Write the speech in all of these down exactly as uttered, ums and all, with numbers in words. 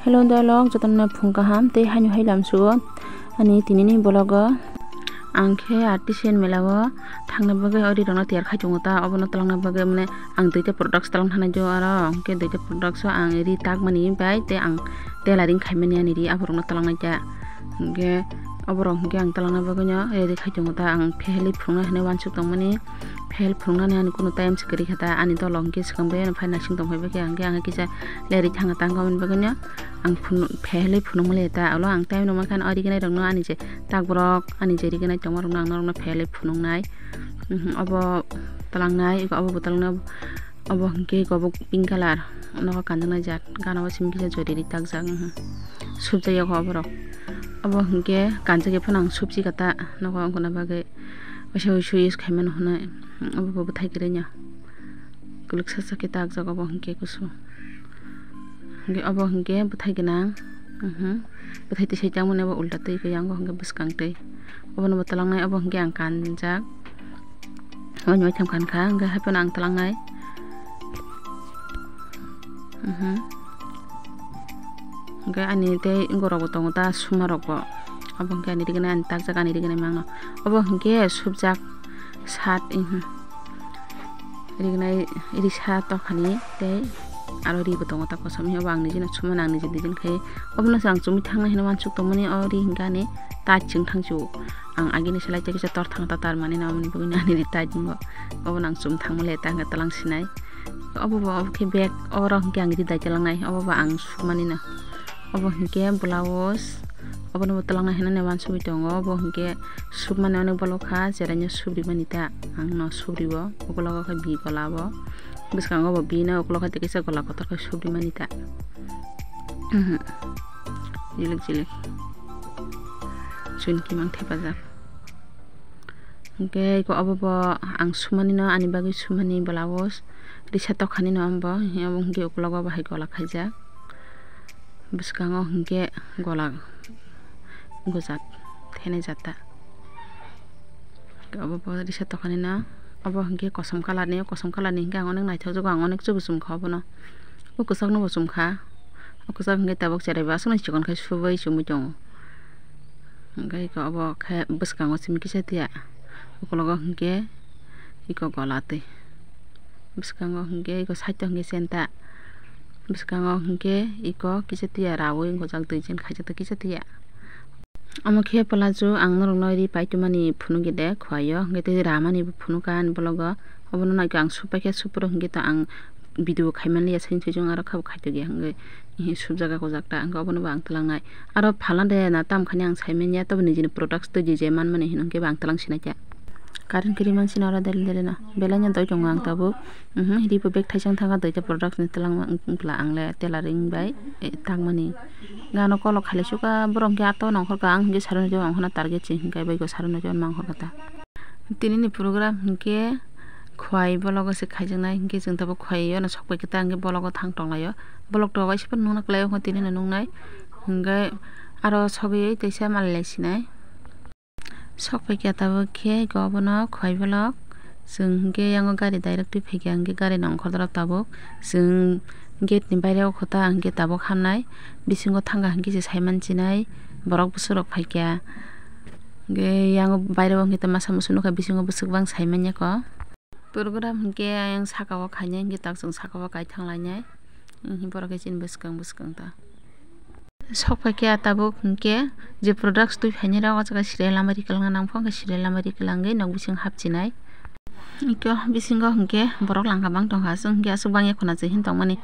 Hello, dalok, jotono phung kaham tei haino hai lamsugo ani tinini vlog o. Ang khe artisan mela o thangna bagwi o ri rokno tiyar khai tongo ta, obono twlangna bagwi, mane, ang duita products twlang thangna jo, aro hwnkhe duita products o ang ri takmani bai tei ang tailoring khaimani ani ri aborokno twlangnai ta. Hwnkhe oborok hwnkhe ang twlangna bagwino ready khai tongo ta, ang phehelwi phunuknai hinwi uansuk tongmani. Phel phunuknani ani kunu time se kwrwi kha ta, ani dolo hwnkhe swkang bai phai naising tong phai bai khe, hwnkhe ang kisa lerwi thangna tang kha, aboni bagwino ang phunu-, phehelwi phunukmani ta. Ulo ang time rwma khe o rignai rokno, ani je takborok, ani je rignai tongma rokno ang norokno phehelwi phunuknai. Mhm, obo twlangnai, obo bo twlangnai, obo hwnkhe obo pink colour, nogo kanjaknai jat, gana o simi kisa jori ri takjak, mhm. Subjak yago oborok. Obo hwnkhe kanjak ya phano ang subji kha ta, nogo wngkha na bagwi. Waisa waisa use khaimano hwnwi, obo bo bwthai kwrwino kwlwksa sa khe takjak, obo hwnkhe kusu. Hwnkhe obo hwnkhe bwthai gwnang, mhm, bwthai twi saijakmani obo ulta twi khe, yango hwnkhe bwskang twi. Obono bo twlangnai, obo hwnkhe ang kanjak, obono waitham kankha, hwnkhe haiphano ang twlangnai. Mhm. Hwnkhe ani tei gorokbo tongo ta, sumarokbo. Obo hwnkhe ani rignai, ani takjak ani rignai mangno. Obo hwnkhe subjak sat, mhm. Rignai risa tokhani tei aro ribo tongo ta kosom, obo ang nijino sumano, ang niji design khai. Obono se ang chumui thangnai hinwi uansuk tongmani, o ri hwnkhe ani tat chwng thang chu. Ang agini se lai kisa tor thang ta, tar mani na, aboni bagwino ani ri tat wngo. Obono ang chum thangma le ta hwnkhe twlang sinai. Obo bo, obo khe bag, oro hwnkhe ang ri dai twlangnai, obo bo ang sumani no. Obo hwnkhe blouse, obono bo twlangnai hinwi uansugwi tongo, obo hwnkhe submani onek bolong kha, cheraino subrimani ta, ang no subrio, ukologo khe bi gola bo, bwskango bo bi no, ukologo khe tei kisa gola kotor khe subrimani ta. Mhm. Jilik jilik. Chunki mang thepajak. Hwnkhe iko obo bo ang sumani no, ani bagwi sumani blouse risa tokhani no, obo hwnkhe ukologo bo hai gola khaijak, bwskango hwnkhe gola gujak thenai jata. Obo bo risa tokhani no, obo hwnkhe kosom colour ni, kosom colour ni hwnkhe ang onek naithok jago, ang onek chubu chum kha obono. O kwchak no bo chum kha, o kwchak hwnkhe tabuk cherai bo aswk no chikon khai subui chumui tongo. Hwnkhe iko obo khe bwskango simi kisa tiya, ukologo hwnkhe iko gola twi, bwskango hwnkhe iko side o hwnkhe senta, bwskango hwnkhe iko kisa tiya raui gojak, dui jon khaijak ta kisa tiya. Omo khe palazzo ang norokno ri pai tongmani phunukya de khwlai o, hwnkhe tei ramani bo phunukha ani vlog o. Obono naikhe ang supai khe, supro hwnkhe to ang video khaimani ya, sini swijong aro khabo khaitokya hwnkhe, subjak gakojak ta, hwnkhe obono bo ang twlangnai. Aro phalna de na tamkhani ang saimanya, tobo nijini products twi je je manmani hino hwnkhe bo ang twlang sinai kha. Current kwrwi mansini oro dele dele no, belai no doi tongo ang tabuk. Mhm, ribo bag thaisang thangkha, duita product ni twlangma wng-, wngkla ang le tailoring bai, eh, takmani. Gana kolok khailai sukha, borok hwnkhe ato nongkhorkha, ang hwnkhe saroni jora wngkhana target se hwnkhe bai khe saroni jora mangkhorkha ta. Tini ni program hwnkhe khwlai vlog o se khaijaknai, hwnkhe chwng tabuk khwlai o no sok pai khe ta hwnkhe vlog o thang tonglaio. Vlog to waisa phano nukna kwlai o, tini no nuknai. Hwnkhe aro sogwi teisa malai lai sinai. Sok pai kha tabuk khe iko obono khwlai vlog. Chwng hwnkhe yango gari direct twi phai kha, hwnkhe gari nongkhor dorop tabuk. Chwng gate ni baire o kho ta hwnkhe tabuk hamnai. Bisingo thangkha hwnkhe se saiman chinai borok bwswk rok phai kha. Hwnkhe yango baire o hwnkhe masa musu nukha, bisingo bwswk bang saiman ya kho. Program hwnkhe ayang saka o khainai, hwnkhe tak chwng saka o kai thang lainai. Hwnkhe borok khe chini bwskang bwskang ta. Sok pai khe tabuk hwnkhe je products twi phainai rok, o jaga serial number ri kwlwng nang phone khe serial number ri kwlwngwi nok bising hapchinai. Iko bisingo hwnkhe borok langka bang tongkha, chwng hwnkhe aswk bang ya khuna chwng hin tongmani.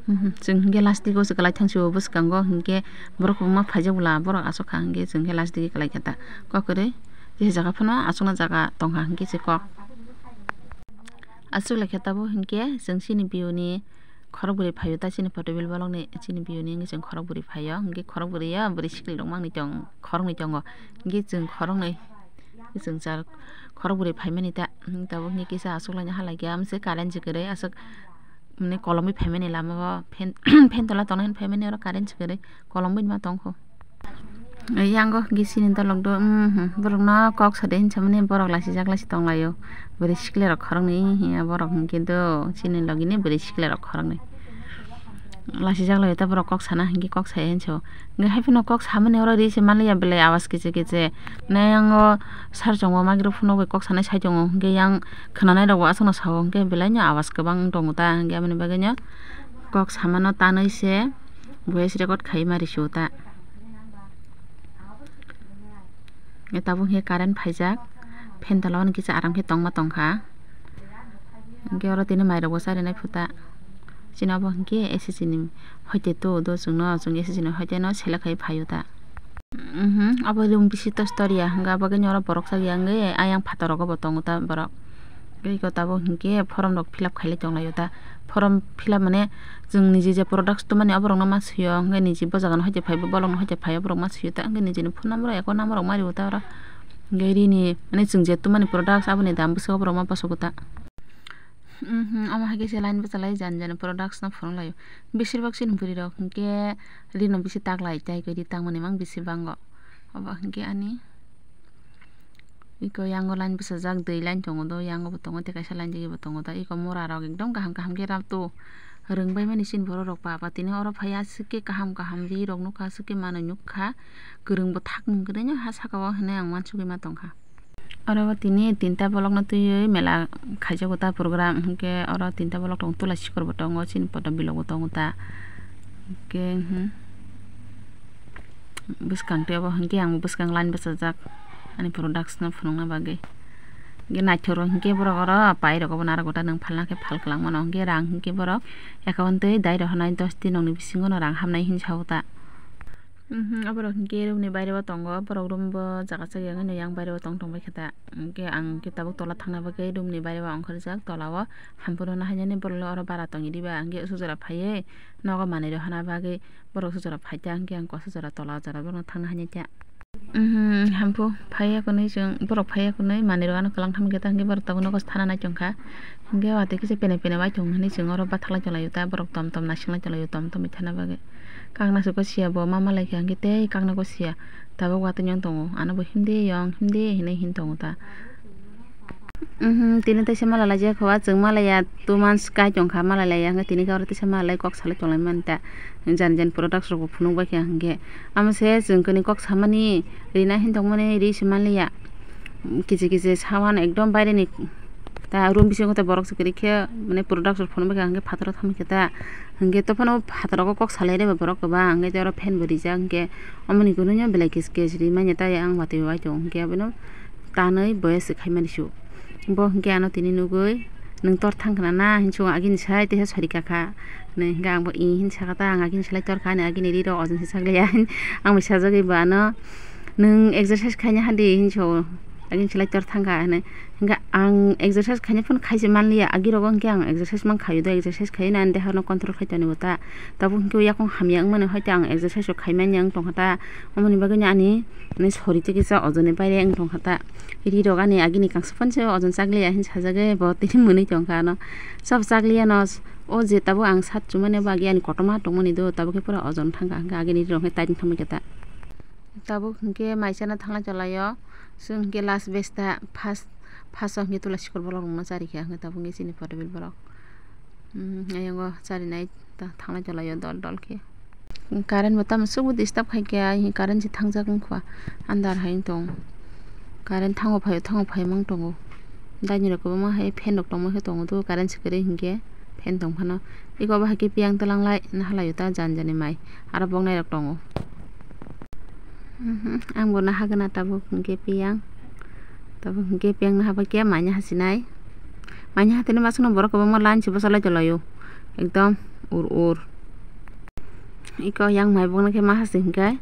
Mhm, chwng hwnkhe last digo se kwlai thang sio bwskango hwnkhe borok kwbangma phaijak bwla borok aswk kha hwnkhe chwng hwnkhe last digi kwlai kha ta. Kok kwrwi je jaga phano aswkno jaga tongkha hwnkhe se kok. Aswk lai khe tabuk hwnkhe chwng chini view ni khorok bwrwi phaio ta, chini photo bil bolong ni chini view ni wngwi chwng khorok bwrwi phaio, hwnkhe khorok bwrwi o bwrwi sikli rok mangni tong, khoroknwi tongo, hwnkhe chwng khoroknwi, chwng char khorok bwrwi phaimani ta, tabuk hwnkhe kisa aswk laina halai khe amse current se kwrwi aswk, mane kolomwi phaimani lama o fan, fan tola tongna hwn phaimani oro current se kwrwi kolomwi ma tongkho. Yango hwnkhe chini dolok do, mhm, borokno kok sade hinsamani borok laisijak laisi tonglaio. Bwrwi siklerok khoroknwi hiya borok hwnkhe do chini logini bwrwi siklerok khoroknwi. Lasijak lai ta borok kok sana hinkhe kok saya hinso. Hinkhe haiphano kok samani oro ri se manliya belai awas kiche kiche. Nai ang o sar chongo magiro phunukgwi kok sanai sai tongo. Hinkhe yang khwnanai rokbo aswkno sao. Hinkhe belaino awas kwbang wng tongo ta. Hinkhe aboni bagwino kok samano tanwi se voice record khaiwi ma risi o ta. Tabuk hinkhe current phaijak. Fan tola o kisa aram khe tongma tongkha. Hinkhe oro tini mairokbo charinai phuta. Chini obo hinkhe S S C ni hoite to do chwngno, chwng S S C ni hoite no selek khai phaio ta. Mhm, obo room bisingo tor ya, hinkhe abo khe oro borok chakya wngwi ayang phataro bo tongo ta borok. Tei eko tabuk hinkhe form rok fill up khailai tonglaio ta. Form fill up mane chwng niji je products twmani oborokno ma swiyo, hinkhe niji bo jagano hoite phaibo bolongno hoite phaiyo borok ma swiyo ta, hinkhe nijini phone number, account number rok ma rio ta oro. Hinkhe rini mane chwng je twmani products aboni dam bwswk borok ma bwswk ta. Mhm, omo hai khe se line bwchalai jani jani products no phunuk laio. Besir bak chini bwrwi rok hinkhe rino bisi tak lai tai khe ri tangmani mang bisi bango. Obo hinkhe ani eko yango line bwchajak, dui line tongo do, yango bo tongo tei kaisa line digi bo tongo ta. Eko mura rok ekdom kaham kaham khe rap to rwngbai mani chini borok rok pa pa tini oro phai aswk khe kaham kaham ri rok nukha, aswk khe manwi nukha, kwrwng bo thak mung kwrwino ha saka o hinwi ang uansugwi ma tongkha. Oro o tini tinta bolok no twiwi mela khaijago ta program, hinkhe oro tinta bolok tongo, tula sikor bo tongo, chini poto bilok bo tongo ta. Hinkhe, hmm, bwskang tei obo hinkhe ang bwskang line bwchajak ani products no phunukna bagwi. Hinkhe naithok rok hinkhe borok oro pai rok obo naro gota nwng phalna khe phal kwlangmano, hinkhe rang hinkhe borok account twi dai rohornai dos din rokni bisingo no rang hamnai hinwi sao ta. Mhm, aborok hinkhe room ni baire o tongo, borok room bo jaga chaya wngwi yang baire o tong tong bai khe ta. Hinkhe ang khe tabuk tola thangna bagwi room ni baire o ongkhorjak, tola o hampuro no hainani borok le oro bara tongwi diba, hinkhe usu jora phaiwi nogo manwi rohorna bagwi borok usu jora phai ta, hinkhe ang kosa jora tola o jora borok no thangna hainai ta. Mhm, hamphu phaiya kwnwi chwng, borok phaiya kwnwi manwi rok ano kwlang thangma khe ta, hinkhe borok tabuk nogo thana nai tongkha, hinkhe watwi kisa pene pene bai tongo hinwi chwng oro bathalai tonglaio ta, borok tom tom naising lai tonglaio tom tom bai thana bagwi. Kakna se gosiya bo ma malaikha, hinkhe tei kakna gosiya tabuk watwi nw tongo, ano bo himdi yong himdi hinwi hin tongo ta. Mhm, tini teisa mala laijak kho, ah, chwng malaya two months kai tongkha, malai laiya hinkhe tini khe oro teisa malai kok salai tonglaimani ta. Jani jani products rok bo phunuk bai kha hinkhe. Amo se chwng kwnwi kok samani, rina hin tongmani ri se manliya. Kisi kisi sawan ekdom baireni ta room bisingo ta borok se kwrwi khe, mane, products rok phunuk bai kha hinkhe phataro thangwi khe ta. Hinkhe to phano phataro kok salai rw ba borok kwbang, hinkhe tei oro fan bo rijak hinkhe. Omoni kwnwi no belai kis kis ri manya ta yang watwi bai tongo hinkhe abono. Tanwi boya se khaimani su. Bo hinkhe ano tini nugwi, "Nwng tor thang khna na?" hinwi swngo, agini sai teisa sori kakha. Hinwi hinkhe ang bo "Ee," hinwi sakha ta, "Ang agini slai tor kha," hinwi agini ri rok ojon se sak liya. Ang bai sajagwi bo ano, "Nwng exercise khaina hadi," hinwi swngo, "Agini slai tor thang kha," hinwi. Hinkhe ang exercise khaina phano khai se manliya, agi rogo hinkhe ang exercise man khaio do, exercise khaiwi no ani deha no control khai tonwi bo ta. Tabuk hinkhe yakung hamya wngmani hoite ang exercise rok khai manya wng tongkha ta. Omoni bagwi no ani, ani sori tei kisa ojon ni baire wng tongkha ta. Ri rok ani agini kangsa phano se ojon chakliya hinwi sajagwi bo tini mwnwi tongkha ano. Sabo chakliya no, o je tabuk ang sat chumani bagwi ani kotorma tongmani do, tabuk khe pura ojon thangkha, hinkhe agini ri rok khe tight wng thangbai khe ta. Tabuk hinkhe mai chana thanglai tonglaio, chwng hinkhe last batch ta, first, first o hinkhe tula sikor bolong rokno charikha, hinkhe tabuk hinkhe chini photo bil borok. Hmm, ayang o charinai ta thanglai tonglaio dol dol khe. Current bo tamo subo disturb khai khe, ai current se thangjak wngkha, andar hai wng tong. Current thango phaio, thango phaio mang tongo. Daini rok kwbangma hai fan rok tongma khe tongo, to current se kwrwi hinkhe fan tong phano. Eko bo hai khe piyang twlang lai, naha laio ta jani jani mai, aro boknai rok tongo. Mhm, ang bo naha gana tabuk hinkhe piyang. Tabuk hinkhe piyang naha bai khe mai naha sinai. Mai naha tini masukno borok kwbangma line se bwchalai tonglaio. Ekdom ur ur. Eko yang mai boknai khe ma hasi hinkhe.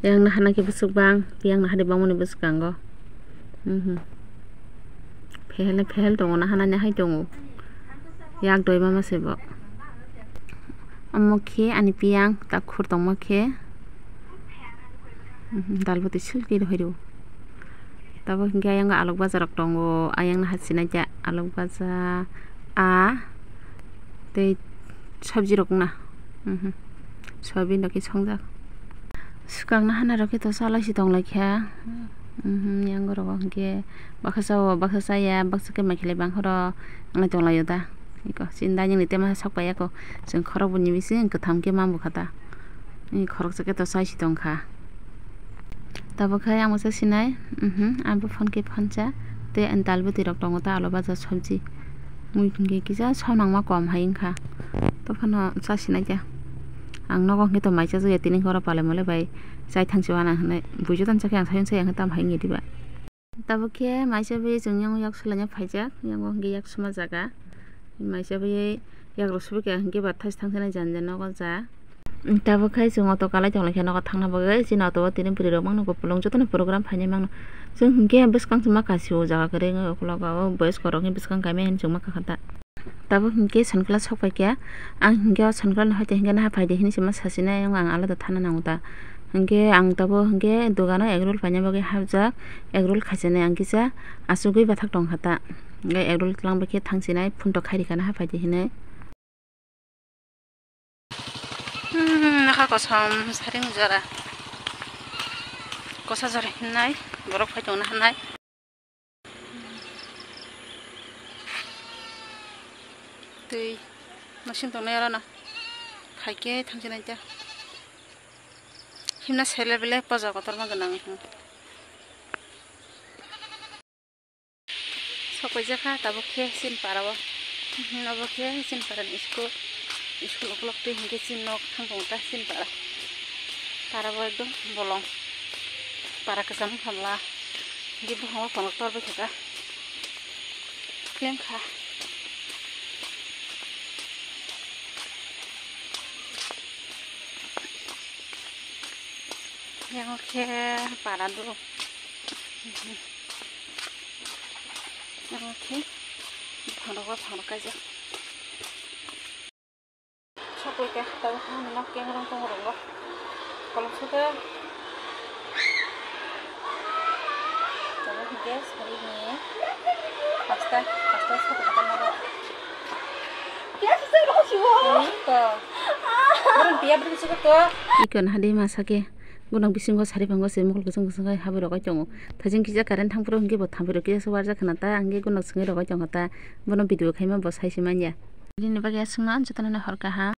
Yang naha nai khe bwswk bang, piyang naha de bangmani bwskango. Mhm. Phehel phehel tongo, naha nani hai tongo. Yak doi mama se bo. Omo khe ani piyang takhur tongma khe. Mhm, dal bwtwi sulki rohoi rw. Tabuk hinkhe ayang alok bajar rok tongo, ayang naha sinai khe alok bajar a tei sabji rok wngna. Mhm. Soyabin rok khe songjak. Swkang naha nai rok khe to salai se tonglaikha. Mhm, yang borok o hinkhe baksa o, baksa chaya, baksa khe mai khilai bangkhoro wngwi tonglaio da. Iko, chini dining ni tema sok pai ya ko. Chwng khorok bo ni bising kwtham khe mambu kha ta. Ni khoroksa khe to chai si tong kha. Tabuk khai ang usa sinai, mhm, ang bo phone khe phancha. Tei ang dal bwtwi rok tongo ta, alo baja, sabji. Mui hwnkhe kisa sonangma kom hai wngkha. Tophano cha sinai khe. Ang nogo hwnkhe to mai cha jaya tini horo palai mole bai chai thang si wana hwnwi. Buijo tang cha khe ang sai wngsa yang tam hai wngya diba. Tabuk khe maisa bai chwng yang yak sulaina phaijak, yang hwnkhe yak suma jaga. Maisa bai yak rw subi kha hwnkhe ba thais thang thani jan jan nogo ja. Tabuk khai chwng auto kalai tong lai khe nogo thangna bagwi, chini auto o tini bwrwi rok mangno, kupulung jotono program phainai mangno. Chwng hwnkhe bwskang chwng ma kasi o jaga kwrwi wngwi ukulok o boys korokni bwskang kaimai hinwi chwng ma kakha ta. Tabuk hwnkhe Sankla sok pai kha, ang hwnkhe o Sankla no hai tei hwnkhe naha phai di hinwi se ma sasinai, ang alada thana nango ta. Hwnkhe ang tabuk hwnkhe dogano egg roll paina bagwi hapjak, egg roll khaichani ang kisa achugwi bathak tong kha ta. Hwnkhe egg roll twlang bai khe thang sinai, phuntok khai rikha naha phai di hinwi. Hmm, nokha kosom saring jora. Kosa jora hinai, borok phai tongna hinai. Twi masing tongnai aro no. Phaikhe thangsinai ta. Himna sele bele poja kotorma gwnang. Sok paijak kha tabuk khe chini para o. Obo khe chini para ni school. School ukulok twi hwnkhe chini nok thang tongo ta chini para. Para bo ekdom bolong. Para kwcham wngkha bwla. Hwnkhe buphang o kono tor bai kha ta. Klem kha. Yang khe para do. Yang khe phangrok phangrok kaijak. Sokoi khe tabo kha nok kengrang tongo rongo. Kolom sokhe. Tabo hwnkhe sari ni pasta, pasta sokoi khe tamo. Piyaj sokoi khe to. Borok piyaj sokoi to. Ikon hadi masa khe. Gunok bisingo sari pango se mokol kwchwng kwchwng khe habwi rogwi tongo. Thajin kisa current thang phuru hwnkhe bo thampui rok kisa warjak khna ta, hwnkhe gunok swngwi rogwi tongkha ta. Bono video khaima bo saisi manya. Nini bagwi aswkno jotono hor kaham.